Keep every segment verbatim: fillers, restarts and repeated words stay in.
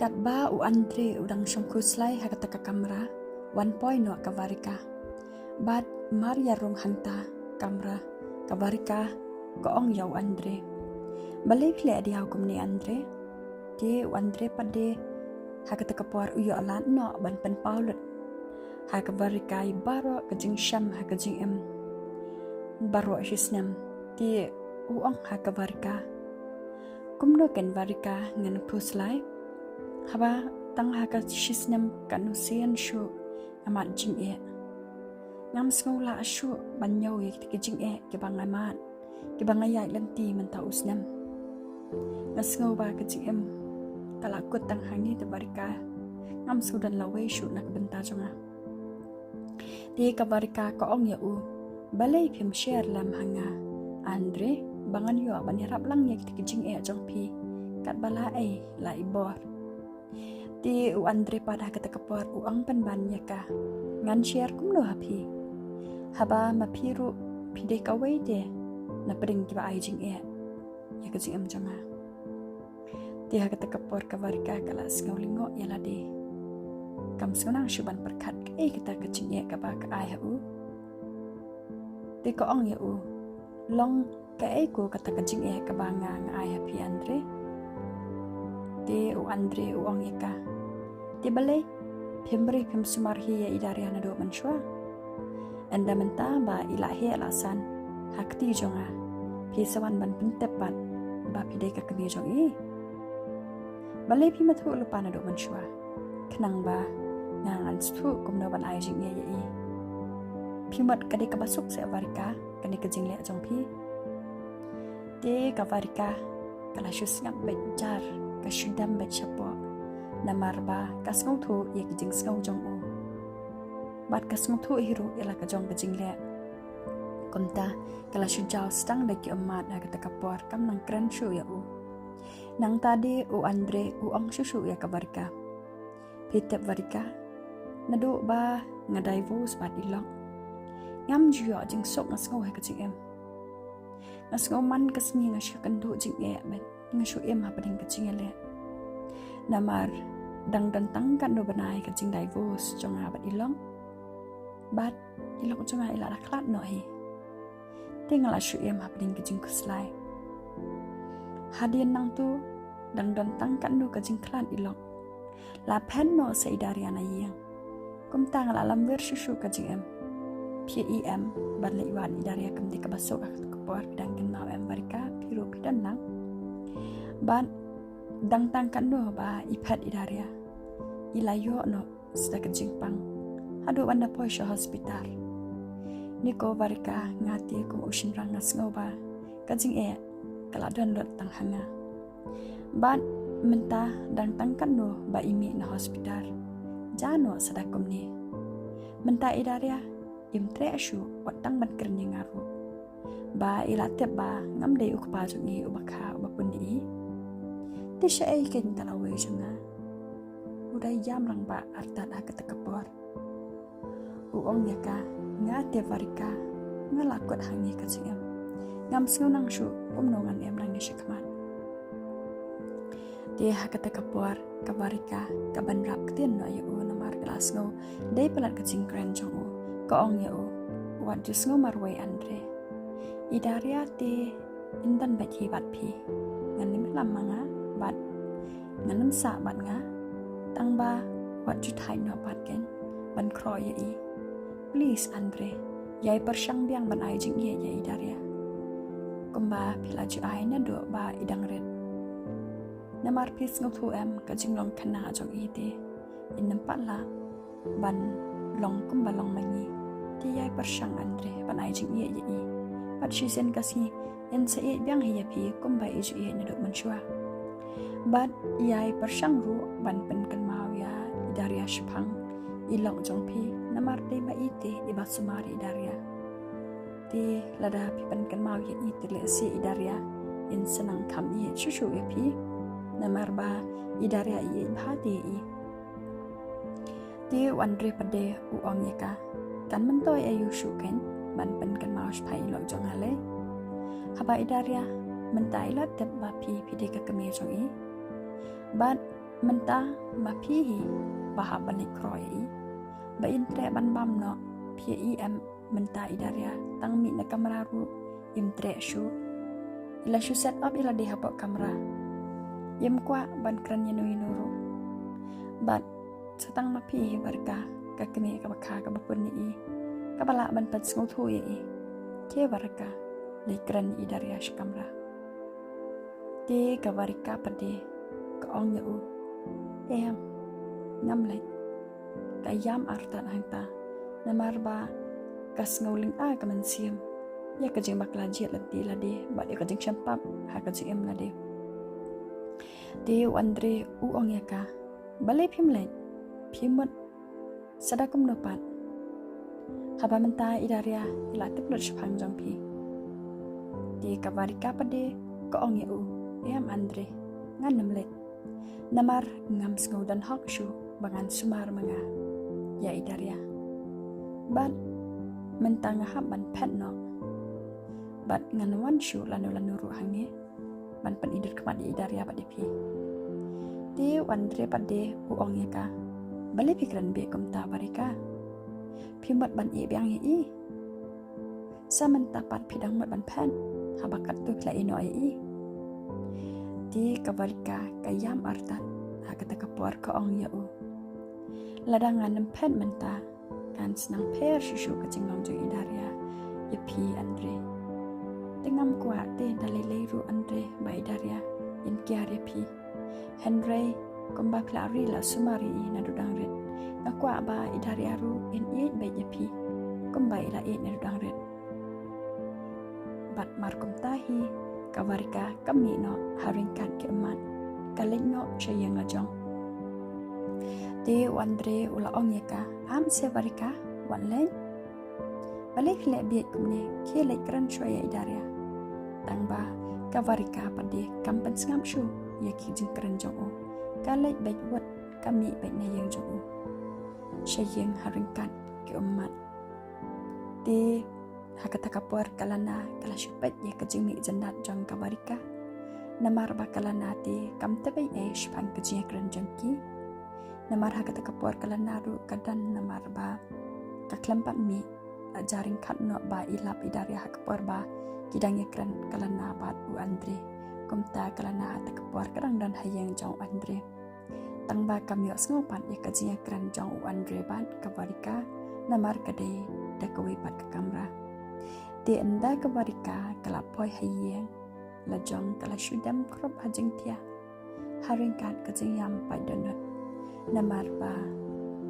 Katba u Andre u dang shong khuslai ha kata ka kamra, wan poi noh ka Varika. Bad mar ïa rung hangta kamra, ka Varika ka ong ïa u Andre, "Balei phi leh diaw kumne, Andre?" Te u Andre pat de ha kata ka por u ïoh lad noh ban pynpaw lut ha ka Varika ïa baroh ka jingshem ha ka jingim baroh shi snem. Te u ong ha ka Varika, "Kumno ken Varika, ngan khuslai haba tang ha ka shi snem katno sien shuh nga mad jingeh? Ngam sngew lah shuh ban ñiew ïa kita ki jingeh kiba nga mad, kiba nga ïaid lynti mynta u snem. Nga sngew ba ka jingim ka la kut tang hangne te Varika, ngam sngew don lawei shuh na ka bynta jong nga." Te ka Varika ka ong ïa u, "Balei phim share lem ha nga, Andre, ba ngan ïoh ban ïarap lang ïa kita ki jingeh jong phi, katba la ei la i bor?" Te u Andre pat ha kata ka por u ong pynban ïa ka, "Ngan share kumno ha phi, haba ma phi ruh phi dei kawei te na pdeng kiba ai jingeh ïa ka jingim jong nga." Te ha kata ka por ka Varika ka la sngew lyngngoh ïa lade. Kam sngew nang shuh ban pyrkhat kaei kata ka jingeh kaba ka ai ha u. Te ka ong ïa u, "Long kaei ko kata ka jingeh kaba nga nga ai ha phi, Andre?" Te u Andre u ong ïa ka, "Te balei phim briew phim sumar hi ïa i Daria naduh mynshuwa? Ynda mynta ba i la heh la san ha kti jong nga, phi sa wan ban pyntip pat ba phi dei ka kmie jong i? Balei phim ïathuh lypa naduh mynshuwa, khnang ba nga ngan sngewthuh kumno ban ai jingeh ïa i? Phi mut ka dei kaba suk seh, Varika, kane ka jingleh jong phi?" Te ka Varika ka la shu sngap beit jar, ka shu dem beit shapoh, namar ba ka sngewthuh ïa ki jingsngew jong u. Bad ka sngewthuh hi ruh ïa la ka jong ka jingleh. Kumta ka la shu jaw sdang da ki ummat ha kata ka por, kam nang kren shuh ïa u. Nangta de u Andre u ong shuh shuh ïa ka Varika, "Phi tip, Varika, naduh ba nga divorce bad i Lok, ngam ju ïoh jingsuk nga sngew ha ka jingim. Nga sngew man ka sngi nga shu kynduh jingeh bad nga shu im hapdeng ka jingïaleh. Namar dang don tang katno bnai ka jingdivorce jong nga bad i Lok, bad i Lok jong nga i la da khlad noh hi. Te nga la shu im hapdeng ka jingkhuslai. Hadien nangtu dang don tang katno ka jingkhlad i Lok, la phen noh sa i Daria na ïing. Kumta nga la lamwir shuh shuh ka jingim. Phi i em ban leit wad i Daria kumta kaba suk ha kata ka por, phi dang kynmaw em, Varika, phi ruh phi don lang? Bad dang tang katno ba i phet i Daria, i la ïoh noh sa da ka jingpang haduh ban da poi sha hospital. Ni ko Varika, nga te kum u shynrang nga sngew ba ka jingeh ka la don lut tang ha nga. Bad mynta dang tang katno ba i mih na hospital, ja noh sa da kumne. Mynta i Daria im treh shuh wat tang ban kren ïa nga ruh, ba i la tip ba ngam dei u kpa jong i uba kha uba pun ïa i. Te shaei kein ta lawei jong nga?" U dei ïam lang ba artat ha kata ka por. U ong ïa ka, "Nga te Varika, nga la kut hangne ka jingim. Ngam sngew nang shuh kumno ngan im nangne shakhmat." Te ha kata ka por ka Varika ka ban rap ktien noh ïa u namar ka la sngew dei palat ka jingkren jong u. Ka ong ïa u, "Wat ju sngew marwei, Andre. I Daria te in don beit hi bad phi. Ngan ym lam ma nga bad ngan ym sah bad nga. Tang ba wat ju thait noh pat kein ban khroh ïa i. Please, Andre, ïai pyrshang biang ban ai jingïeit ïa i Daria kumba phi la ju ai naduh ba i dang rit. Namar phi sngewthuh em, ka jinglong khynnah jong i te in ym pat lah ban long kumba long ma ngi. Te ïai pyrshang, Andre, ban ai jingïeit ïa i. Bad shisien ka sngi in sa ïeit biang hi ïa phi kumba i ju ïeit naduh mynshuwa. Bad ïai pyrshang ruh ban pynkynmaw ïa i Daria shaphang i lok jong phi, namar dei ma i te iba sumar ïa i Daria. Te lada phi pynkynmaw ïa i te lehse i Daria in sa nang kham ïeit shuh shuh ïa phi, namar ba i Daria i ïeit bha te ïa i." Te u Andre pat de u ong ïa ka, "Kan myntoi aïu shuh kein ban pynkynmaw shaphang i lok jong nga lei, haba i Daria mynta i la tip ba phi phi dei ka kmie jong i. Bad Mynta ma phi hi ba hap ban leit khroi ïa i. Ba im treh ban bam noh, phi ïa i em mynta i Daria, tang mih na kamra ruh im treh shuh. I la shu set up ïa lade hapoh kamra. Im kwah ban kren ïano ïano ruh. Bad sa tang ma phi hi Varika, ka kmie kaba kha kaba pun ïa i, kaba lah ban pynsngewthuh ïa i. Te Varika, leit kren ïa i Daria sha kamra. Te ka Varika pat de ka ong ïa u, em, ngam leit. Ka ïam artat hangta, namar ba ka sngew lynga ka mynsiem ïa ka jingbakla jied lynti lade bad ïa ka jingshempap ha ka jingim lade. Te u Andre u ong ïa ka, balei phim leit? Phi mut sa da kumno pat, haba mynta i Daria i la tip lut shaphang jong phi? Te ka Varika pat de ka ong ïa u, em Andre, ngan nym leit. Namar ngam sngew don hok shuh ba ngan sumar ma nga ïa i Daria. Bad mynta nga hap ban phet noh. Bad ngan wan shuh lano lano ruh hangne ban pynïadot khmat ïa i Daria bad ïa phi. Te u Andre pat de u ong ïa ka, balei phi kren beit kumta Varika? Phi mut ban ïeh biang ïa i? Sa mynta pat phi dang mut ban phet, haba katto phi la ïeh noh ïa i? Te ka Varika ka ïam artat, ha kata ka por ka ong ïa u, lada ngan nym phet mynta, kan sa nang pher shuh shuh ka jinglong jong i Daria ïa phi Andre. Te ngam kwah te da lei lei ruh Andre ba i Daria in kiar ïa phi. Hynrei kumba phi la ri la sumar ïa i naduh dang rit, nga kwah ba i Daria ruh in ïeit beit ïa phi kumba i la ïeit naduh dang rit. Bad mar kumta hi ka Varika ka mih noh ha ryngkat ki ummat, ka leit noh sha ïing la jong. Te u Andre u la ong ïa ka, am se Varika, wat leit. Balei phi leh bieit kumne, khie leit kren shuwa ïa i Daria. Tang ba ka Varika pat de kam pynsngap shuh ïa ki jingkren jong u. Ka leit beit wut, ka mih beit na ïing jong u, sha ïing ha ryngkat ki ummat. Te ha kata ka por ka Lana ka la shu peit ïa ka jingmih jyndat jong ka Varika. Namar ba ka Lana te kam tip ei ei shaphang ka jingïakren jong ki. Namar ha kata ka por ka Lana ruh ka don namar ba ka khlem pat mih, la ja ryngkat noh ba i lap i Daria ha ka por ba ki dang ïakren ka Lana bad u Andre. Kumta ka Lana ha kata ka por ka dang don ha ïing jong u Andre. Tang ba kam ïohsngew pat ïa ka jingïakren jong u Andre bad ka Varika, namar ka dei da kawei pat ka kamra. Te ynda ka Varika ka la poi ha ïing la jong ka la shu dem khrop ha jingthiah, ha ryngkat ka jingïam paid dohnud. Namar ba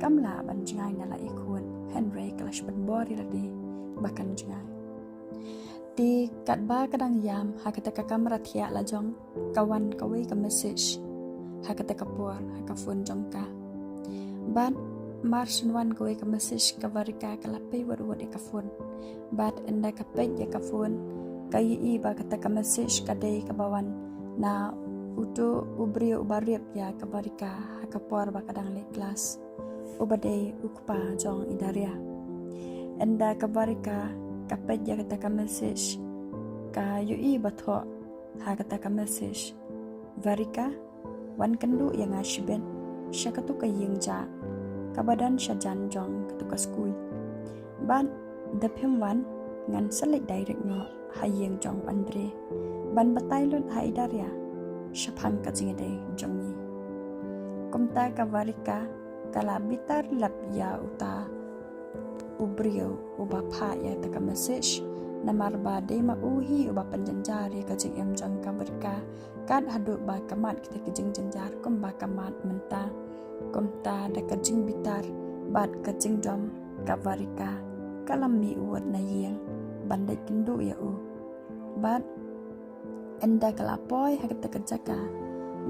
kam lah ban jngai na la i khun, hynrei ka la shu pynbor ïa lade ba kan jngai. Te katba ka dang ïam ha kata ka kamra thiah la jong, ka wan kawei ka message ha kata ka por ha ka phone jong ka. Bad mar shu wan kawei ka message ka Varika ka la peit wut wut ïa ka phone. Bad ynda ka peit ïa ka phone ka ïohi ba kata ka message ka dei kaba wan na uto u briew uba rep ïa ka Varika ha ka por ba ka dang leit klas, uba dei u kpa jong i Daria. Ynda ka Varika ka peit ïa kata ka message ka ïohi ba thoh ha kata ka message, Varika, wan kynduh ïa nga shibit sha katu ka ïing jah kaba don shajan jong katu ka skul. Bad da phim wan ngan sa leit direct noh ha ïing jong u Andre ban batai lut ha i Daria shaphang ka jingïadei jong ngi. Kumta ka Varika ka la bitar lap ïa uta u briew uba phah ïa kata ka message, namar ba dei ma u hi uba pynjynjar ïa ka jingim jong ka Varika, kat haduh ba ka mad kita ki jingjynjar kumba ka mad mynta. Kumta da ka jingbitar bad ka jingdom ka Varika ka la mih wut na ïing ban leit kynduh ïa u. Bad ynda ka la poi ha kata ka jaka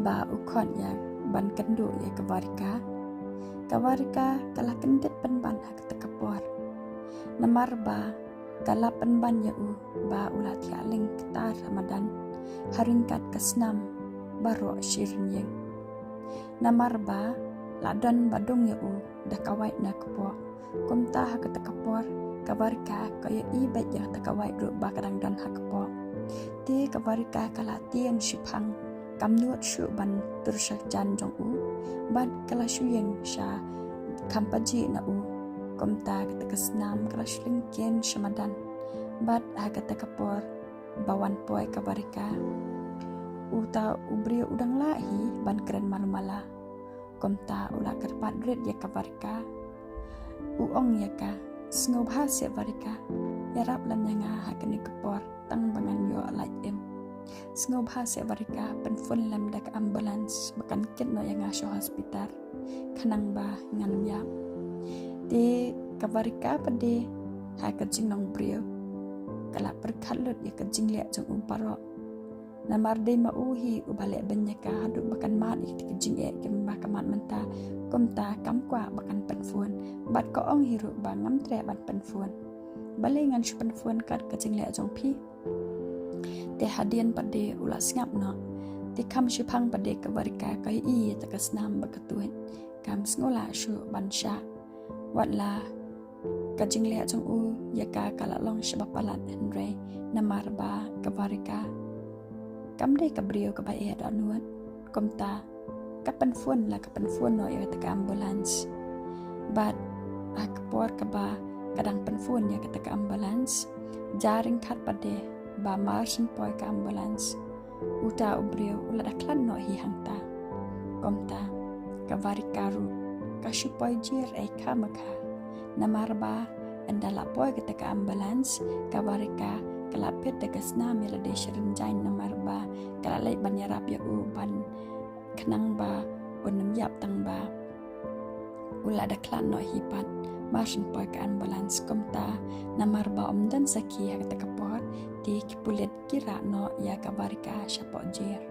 ba u khot ïa ban kynduh ïa ka Varika, ka Varika ka la kyndit pynban ha kata ka por. Namar ba ka la pynban ïa u ba u la thiah lyng ktar ha madan ha ryngkat ka snam baroh shi rynïeng. Namar ba la don ba dung ïa u da ka wait na kpoh. Kumta ha kata ka por ka Varika ka ïohi beit ïa kata ka wait ruh ba ka dang don ha kpoh. Te ka Varika ka la tieng shiphang kam nud shuh ban tur sha jan jong u, bad ka la shu ïeng sha kham pajih na u. Kumta kata ka snam ka la shu lyngkhein sha madan, bad ha kata ka por ba wan poi ka Varika, uta u briew u dang lah hi ban kren malu mala. Kumta u la kyrpad rit ïa ka Varika, u ong ïa ka, "Sngewbha seh Varika, ïarap lem ïa nga ha kane ka por tang ba ngan ïoh lait im. Sngewbha seh Varika, pynphone lem da ka ambulance ba kan kit noh ïa nga sha hospital, khnang ba ngan ïap." Te ka Varika pat de, ha ka jinglong briew, ka la pyrkhat lut ïa ka jingleh jong u baroh. Namar dei ma u hi uba leh beiñ ïa ka haduh ba kan mad ïa ka jingeh kumba ka mad mynta, kumta kam kwah ba kan pynphone. Bad ka ong hi ruh ba ngam treh ban pynphone. Balei ngan shu pynphone kat ka jingleh jong phi? Te hadien pat de u la sngap noh. Te kham shipang pat de ka Varika ka ïohi ïa kata ka snam ba ka tuid. Kam sngew lah shuh ban shah. Wat la ka jingleh jong u ïa ka ka la long shaba palat, hynrei namar ba ka Varika kam dei ka briew kaba eh dohnud, kumta ka pynphone la ka pynphone noh ïa kata ka ambulance. Bad ha ka por kaba ka dang pynphone ïa kata ka ambulance, ja ryngkat pat de ba mar shen poi ka ambulance, uta u briew u la da khlad noh hi hangta. Kumta ka Varika ruh ka shu poi jied ei kha ma kha. Namar ba ynda la poi kata ka ambulance, ka Varika ka la peit da ka snam ïa lade sha rynjang, namar ba ka la leit ban ïarap ïa u ban, khnang ba un ym ïap tang ba u la da khlad noh hi pat mar shen poi ka ambulance. Kumta namar ba ym don sakhi ha kata ka por, te ki pulit ki rah noh ïa ka Varika shapoh jel.